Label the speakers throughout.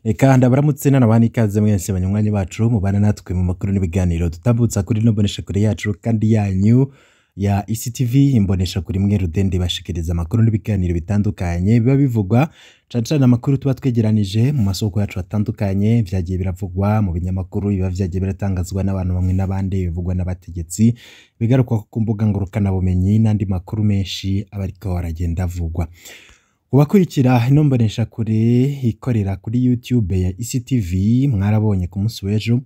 Speaker 1: Reka ndabaramutse nanabaha ikaze mwese banywanyi bacu mubana natwe mu makuru n'ibiganiro tutambutsa kuri ino mboneshakure yacu kandi yanyu ya ECTV, imboneshakure imwe rudende bashikiriza amakuru n'ibiganiro bitandukanye biba bivugwa cane cane amakuru tuba twegeranije mu masoko yacu atandukanye, vyagiye biravugwa mu binyamakuru, biba vyagiye biratangazwa n'abantu bamwe n'abandi, bivugwa n'abategetsi, bigarukwa ku mbuga ngurukanabumenyi n'andi makuru menshi aba ariko aragenda avugwa. Ubakurikira ino mboneshakure ikorera kuri YouTube ya ECTV, mwarabonye ku munsi w'ejo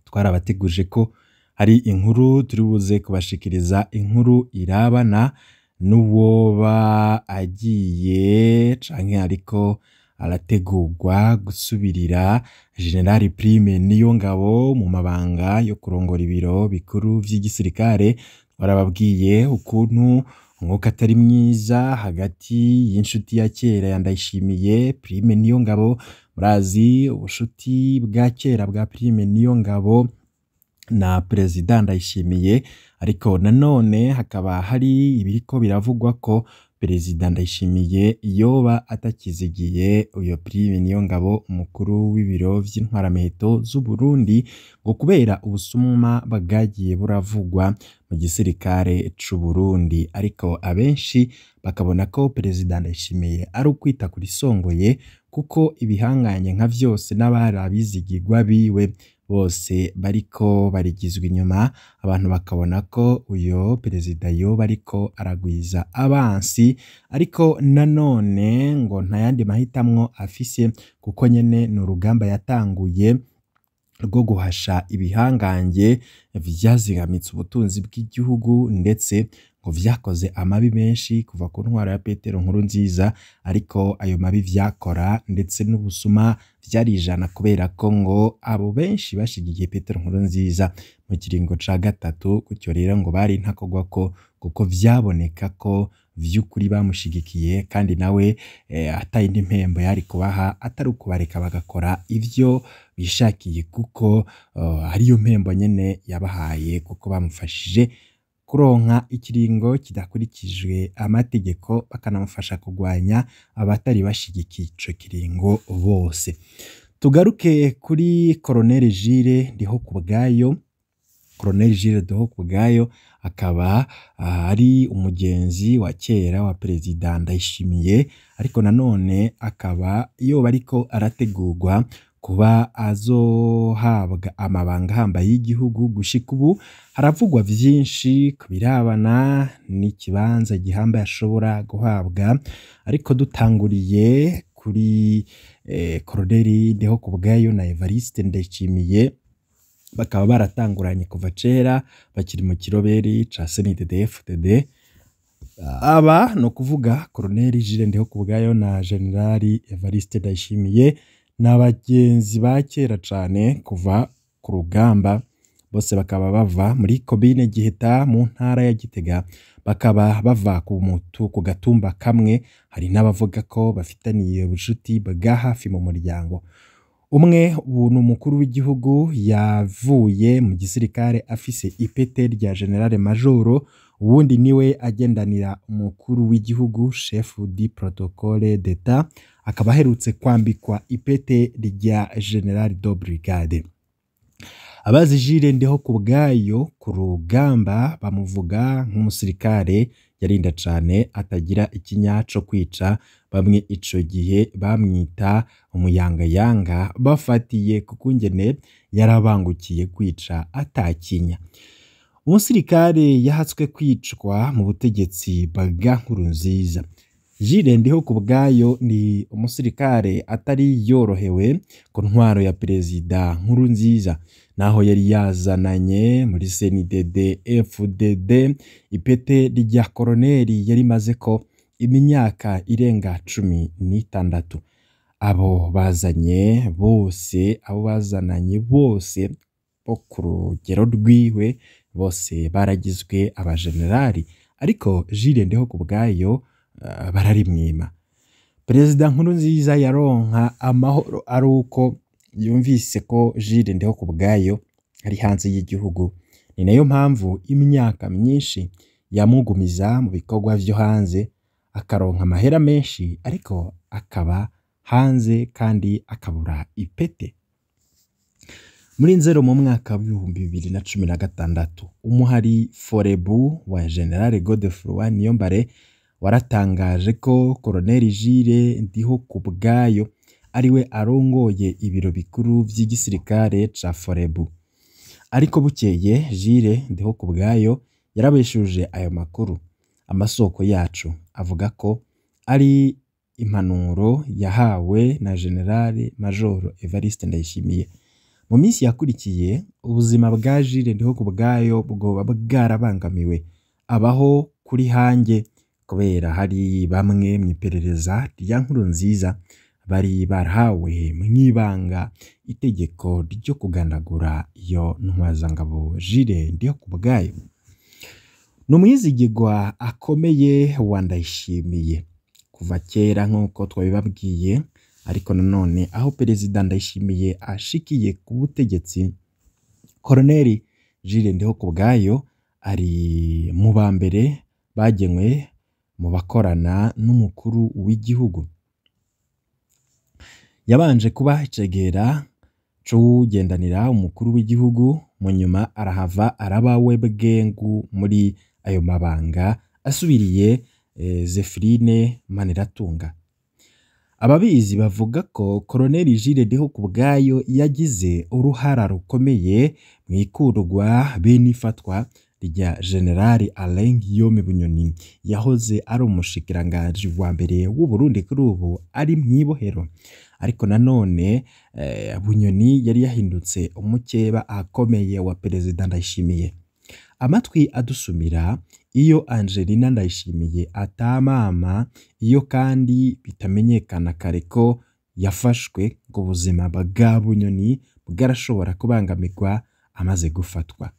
Speaker 1: twarabateguje ko hari inkuru turi buze kubashikiriza, inkuru irabana n'uwoba agiye canke ariko arategurwa gusubirira General Prime Niyongabo mu mabanga yo kurongora ibiro bikuru vy'igisirikare. Twarababwiye ukuntu umwuka atari mwiza hagati y'inshuti ya kera ya Ndayishimiye Prime Niyongabo. Murazi ubushuti bwa kera bwa Prime Niyongabo na Perezida Ndayishimiye, ariko nanone hakaba hari ibiriko biravugwa ko Perezida Ndayishimiye yoba atakizigiye uyo Prime Niyongabo, umukuru w'ibiro vy'intwaramiheto z'Uburundi, ngo kubera ubusuma bwagiye buravugwa mu gisirikare c'Uburundi. Ariko abenshi bakabona ko Perezida Ndayishimiye ari ukwita kurisongoye, kuko ibihanganye nka vyose n'abari abizigirwa biwe bose bariko barigizwa inyuma, abantu bakabona ko uyo perezida yoba ariko aragwiza abansi, ariko nanone ngo ntayandi mahitamwo afise, kuko nyene ni urugamba yatanguye rwo guhasha ibihangange vyazigamitse ubutunzi bw'igihugu, ndetse ngo vyakoze amabi menshi kuva ku ntwaro ya Petero Nkurunziza, ariko ayo mabi vyakora ndetse n'ubusuma vyarijana, kubera ko ngo abo benshi bashigikiye Petero Nkurunziza mu kiringo ca gatatu, gutyo rero ngo bari ntakogwako, kuko vyaboneka ko vy'ukuri bamushigikiye, kandi nawe atayindi mpembo yari kubaha atari ukubareka bagakora ivyo bishakiye, kuko ariyo mpembo nyene yabahaye, kuko bamufashije kuronka ikiringo kidakurikijwe amategeko, bakanamufasha kugwanya abatari bashigikiye ico kiringo bose. Tugaruke kuri Colonel Jules Ndihokubwayo. Colonel Jules Ndihokubwayo akaba ari umugenzi wa kera wa Perezida Ndayishimiye, ariko nanone akaba yoba ariko arategurwa kuba azohabwa amabanga ahambaye y'igihugu. Gushika ubu haravugwa vyinshi ku birabana n'ikibanza gihambaye ashobora guhabwa, ariko dutanguriye kuri Colonel Ndihokubwayo na Evariste Ndayishimiye, bakaba baratanguranye kuva kera bakiri mu kiroberi ca CNDD-FDD. Aba ni ukuvuga Colonel Jules Ndihokubwayo na General Evariste Ndayishimiye ni abagenzi ba kera cane kuva ku rugamba, bose bakaba bava muri komine Giheta mu ntara ya Gitega, bakaba bava ku mutu ku gatumba kamwe. Hari n'abavuga ko bafitaniye ubucuti bwa hafi mu muryango. Umwe ubu ni umukuru w'igihugu yavuye mu gisirikare afise ipete rya General Majoro, uwundi niwe agendanira umukuru w'igihugu, chef du protocole d'etat, akaba aherutse kwambikwa ipete rya General de Brigade. Abazi Jules Ndihokubwayo ku rugamba bamuvuga nk'umusirikare yarinda cane, atagira ikinya co kwica. Bamwe ico gihe bamwita umuyangayanga, bafatiye ku kungene yarabangukiye kwica atakinya. Umusirikare yahatswe kwicwa mu butegetsi bwa Nkurunziza. Jules Ndihokubwayo ni umusirikare atari yorohewe ku ntwaro ya Perezida Nkurunziza, naho yari yazananye muri CNDD FDD ipete rya koroneri yari ko imyaka irenga 16. Abo bazanye bose, abo bazananye bose bo ku rugero rwiwe bose baragizwe abajenerali, ariko Jules Ndihokubwayo bararimwima. Perezida Nkurunziza yaronka amahoro ari uko yumvise ko Jules Ndihokubwayo ari hanze y'igihugu. Ni nayo mpamvu imyaka myinshi yamugumiza mu bikorwa vyo hanze, akaronka amahera menshi, ariko akaba hanze kandi akabura ipete. Muri Nzero mu mwaka w'2016 umuhari Forebu wa General Godefroid Niyombare waratangaje ko Colonel Jules Ndihokubwayo ariwe arongoye ibiro bikuru vy'igisirikare ca Forebu. Ariko bukeye Jules Ndihokubwayo yarabeshuje ayo makuru. Amasoko yacu avuga ko ari impanuro yahawe na General Major Evariste Ndayishimiye. Mu minsi yakurikiye ubuzima bwa Jules Ndihokubwayo bwoba bwarabangamiwe, abaho kuri hange kubera hari bamwe mw'iperereza rya Nkurunziza bari barahawe mw'ibanga itegeko ryo kugandagura iyo ntwazangabo Jules Ndihokubwayo. Ni umwizigirwa akomeye wa Ndayishimiye kuva kera nk'uko twabibabwiye, ariko nanone aho Perezida Ndayishimiye ashikiye ku butegetsi, Colonel Jules Ndihokubwayo ari mu ba mbere bagenywe mu bakorana n'umukuru w'igihugu. Yabanje kuba icegera c'uwugendanira umukuru w'igihugu, mu nyuma arahava araba we bwengu muri ayo mabanga asubiriye Zephyrine Maniratunga. Ababizi bavuga ko Colonel Jules Ndihokubwayo yagize uruhara rukomeye mw'ikurwa be n'ifatwa rya General Alain Guillaume Bunyoni yahoze ari umushikiranganji wa mbere w'u Burundi kuri ubu ari mw'ibohero. Ariko nanone Bunyoni yari yahindutse umukeba akomeye wa Perezida Ndayishimiye. Amatwi adusumira iyo Angelina Ndayishimiye atamama, iyo kandi bitamenyekana kare ko yafashwe, ngo ubuzima bwa Bunyoni bwarashobora kubangamirwa amaze gufatwa.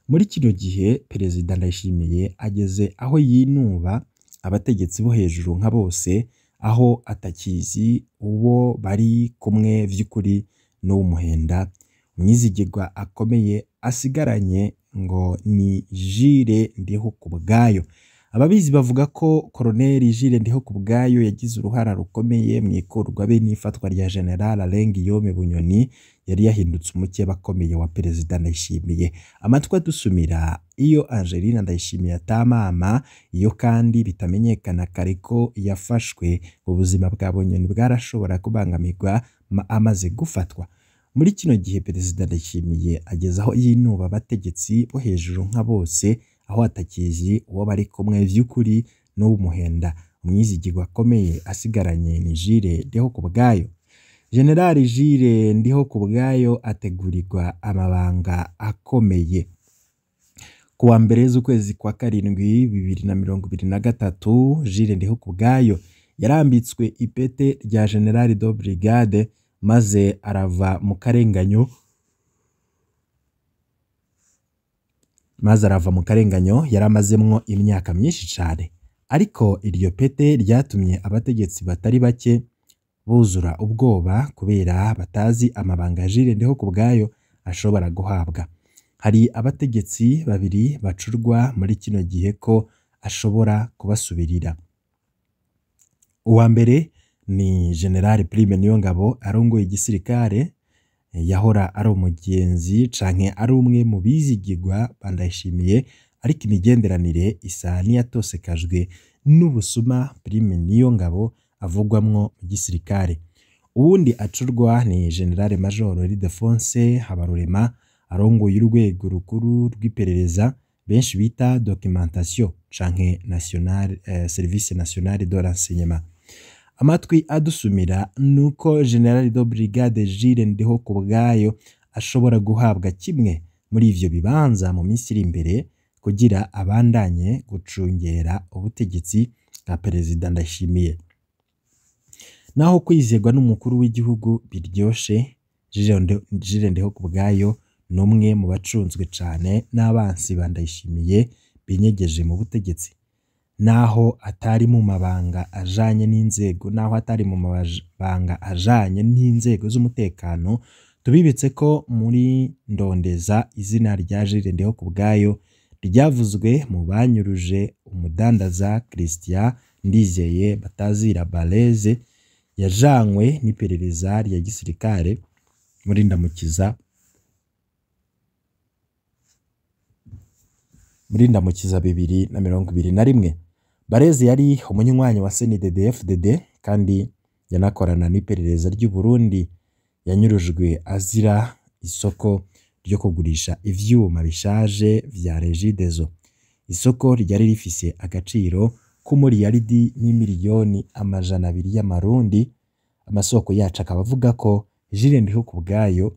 Speaker 1: Muri kino gihe Perezida Ndayishimiye ageze aho yinuba abategetsi bo hejuru nka bose, aho atakizi uwo bari kumwe vy'ukuri n'uwumuhenda. Umwizigirwa akomeye asigaranye ngo ni Jules Ndihokubwayo. Ababizi bavuga ko Colonel Jules Ndihokubwayo yagize uruhara rukomeye mw'ikurwa be n'ifatwa rya General Alain Guillaume Bunyoni yari yahindutse umukeba akomeye wa Perezida Ndayishimiye. Amatwi adusumira iyo Angelina Ndayishimiye atamama, iyo kandi bitamenyekana kare ko yafashwe, ubuzima bwa Bunyoni bwarashobora kubangamirwa amaze gufatwa. Muri kino gihe Perezida Ndayishimiye ageze aho yinuba abategetsi bo hejuru nka bose, aho atakizi uwo bari kumwe vy'ukuri n'uwumuhenda. Umwizigirwa akomeye asigaranye ni Jules Ndihokubwayo. General Jules Ndihokubwayo ategurirwa amabanga akomeye. Ku wa mbere z'ukwezi kwa karindwi 2023, Jules Ndihokubwayo yarambitswe ipete rya General de Brigade maze arava mu karenganyo yaramazemwo imyaka myinshi cane. Ariko iryo pete ryatumye abategetsi batari bake buzura ubwoba kubera batazi amabanga Jules Ndihokubwayo ashobora guhabwa. Hari abategetsi babiri bacurwa muri kino gihe ko ashobora kubasubirira. Uwa mbere ni General Prime Niyongabo arongoye igisirikare, yahora ari umugenzi canke ari umwe mu bizigirwa ba Ndayishimiye, ariko imigenderanire isa n'iyatosekajwe n'ubusuma Prime Niyongabo avugwamwo mu gisirikare. Uwundi acurwa ni General Major Ildefonse Habarurema arongoye urwego rukuru rw'iperereza benshi bita documentation canke national service national de renseignement. Amatwi adusumira nuko General de Brigade Jules Ndihokubwayo ashobora guhabwa kimwe muri ivyo bibanza mu minsi iri imbere kugira abandanye gucungera ubutegetsi bwa Perezida Ndayishimiye. Naho kwizerwa n'umukuru w'igihugu biryoshe, Jules Ndihokubwayo ni umwe mu bacunzwe cane n'abansi ba Ndayishimiye binyegeje mu butegetsi. Naho atari mu mabanga ajanye n'inzego, naho atari mu mabanga ajanye n'inzego z'umutekano, tubibetse ko muri ndondeza izina rya Jules Ndihokubwayo ryavuzwe mu banyuruje umudandaza Christian Ndizeye Batazira Bareze Yajanywe n'iperereza rya gisirikare muri Ndamukiza 2021. Bareze yari umunywanyi wa CNDD-FDD kandi yanakorana n'iperereza ry'u Burundi. Yanyurujwe azira isoko ryo kugurisha ivyuma bishaje vya Regideso. Isoko ryari rifise agaciro k'umuriyaridi n'imiliyoni 200 y'amarundi. Amasoko yacu akaba avuga ko Jules Ndihokubwayo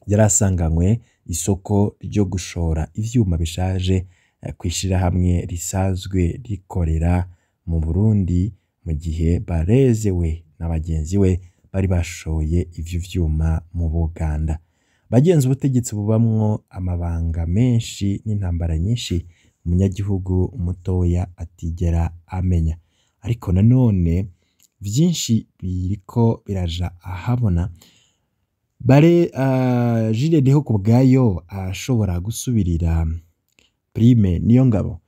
Speaker 1: yarasanganywe isoko ryo gushora ivyuma bishaje kw'ishirahamwe risanzwe rikorera mu Burundi, mu gihe Bareze we na bagenzi we bari bashoye ivyo vyuma mu Buganda. Bagenzi, ubutegetsi bubamwo amabanga menshi n'intambara nyinshi umunyagihugu mutoya atigera amenya, ariko nanone vyinshi biriko biraja ahabona. Jules Ndihokubwayo ashobora gusubirira Prime Niyongabo.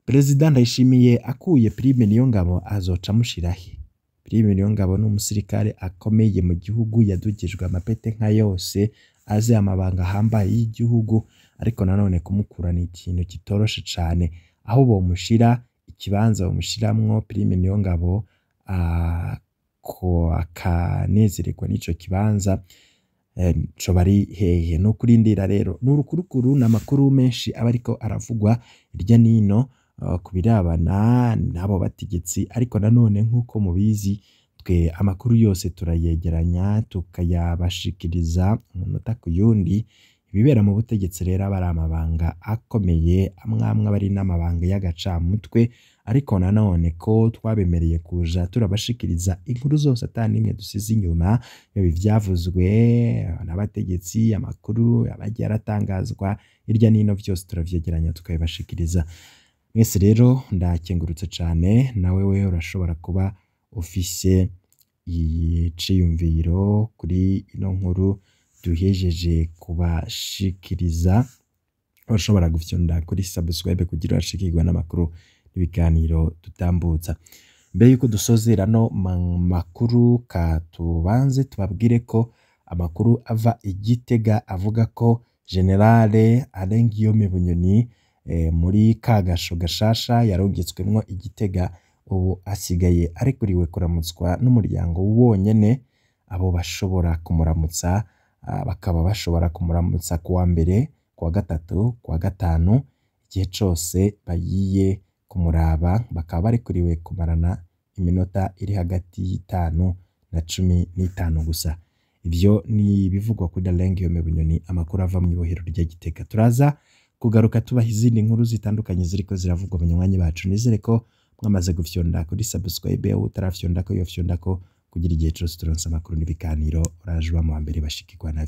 Speaker 1: Perezida Ndayishimiye akuye Prime Niyongabo azoca amushirahe? Prime Niyongabo ni umusirikare akomeye mu gihugu, yadugijwe amapete nka yose, azi amabanga ahambaye y'igihugu, ariko nanone kumukura ni ikintu kitoroshe cane. Aho bomushira, ikibanza bomushiramwo Prime Niyongabo akanezererwa n'ico kibanza coba ari hehe? No kurindira rero ni urukurukuru n'amakuru menshi aba ariko aravugwa hirya nino ku birabana n'abo bategetsi, ariko nanone nk'uko mubizi twe amakuru yose turayegeranya tukayabashikiriza umunota ku yundi. Ibibera mu butegetsi rero aba ari amabanga akomeye, amwamwe aba ari n'amabanga y'agacamutwe, ariko nanone ko twabemereye kuja turabashikiriza inkuru zose ata n'imwe dusize inyuma, yaba ivyavuzwe n'abategetsi, amakuru abagiye aratangazwa hirya nino, vyose turavyegeranya tukabibashikiriza. Mwese rero ndakengurutse cane. Nawe we urashobora kuba ufise iciyumviro kuri ino nkuru duhejeje kubashikiriza, urashobora gufyonda kuri subscribe kugira urashikirwe n'amakuru n'ibiganiro dutambutsa. Mbere yuko dusozera no makuru, katubanze tubabwire ko amakuru ava i Gitega avuga ko Generale Alain Guillaume Bunyoni muri kagasho gashasha yarungitswemwo i Gitega, ubu asigaye arekuriwe kuramutswa n'umuryango wonyene. Abo bashobora kumuramutsa bakaba bashobora kumuramutsa kuwa mbere, kuwa gatatu, kuwa gatanu, igihe cose bagiye kumuraba bakaba barekuriwe kumarana iminota iri hagati y'5 na 15 gusa. Ivyo ni ibivugwa kuri Alain Guillaume Bunyoni, amakuru ava mw'ibohero rya Gitega. Turaza kugaruka tubaha izindi nkuru zitandukanye ziriko ziravugwa banywanyi bacu. Nizere ko mwamaze gufyonda kuri subscribe, utarafyondako yofyondako kugira igihe cose turonse amakuru n'ibiganiro uraje uba mu wa mbere bashikirwa navyo.